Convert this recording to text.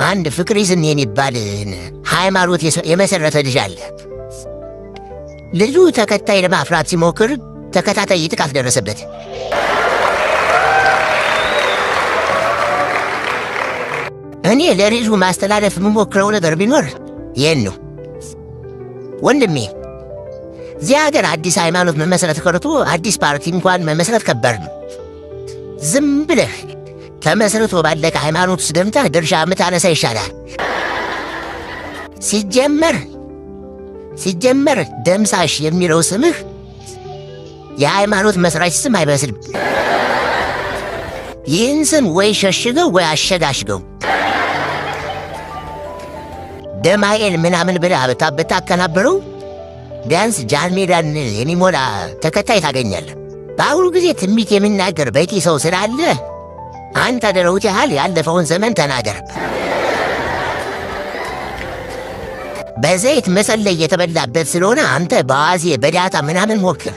አንድ ፍቅሪዝም የሚባል ሃይማኖት የመሰረተ ልጅ አለ። ልጁ ተከታይ ለማፍራት ሲሞክር ተከታታይ ጥቃት ደረሰበት። እኔ ለልጁ ማስተላለፍ የምሞክረው ነገር ቢኖር ይህን ነው። ወንድሜ፣ እዚህ ሀገር አዲስ ሃይማኖት መመስረት ቀርቶ አዲስ ፓርቲ እንኳን መመስረት ከባድ ነው። ዝም ብለህ ተመስርቶ ባለቀ ሃይማኖት ውስጥ ገብተህ ድርሻ የምታነሳ ይሻላል። ሲጀመር ደምሳሽ የሚለው ስምህ የሃይማኖት መስራች ስም አይመስልም። ይህን ስም ወይ ሸሽገው ወይ አሸጋሽገው። ደማኤል ምናምን ብለህ ብታከናብረው ቢያንስ ጃን ሜዳን የሚሞላ ተከታይ ታገኛለህ። በአሁኑ ጊዜ ትንቢት የሚናገር በቂ ሰው ስላለ አንተ ደረውት ያህል ያለፈውን ዘመን ተናገር። በዘይት መጸለይ የተበላበት ስለሆነ አንተ በአዋዜ በዳታ ምናምን ሞክር።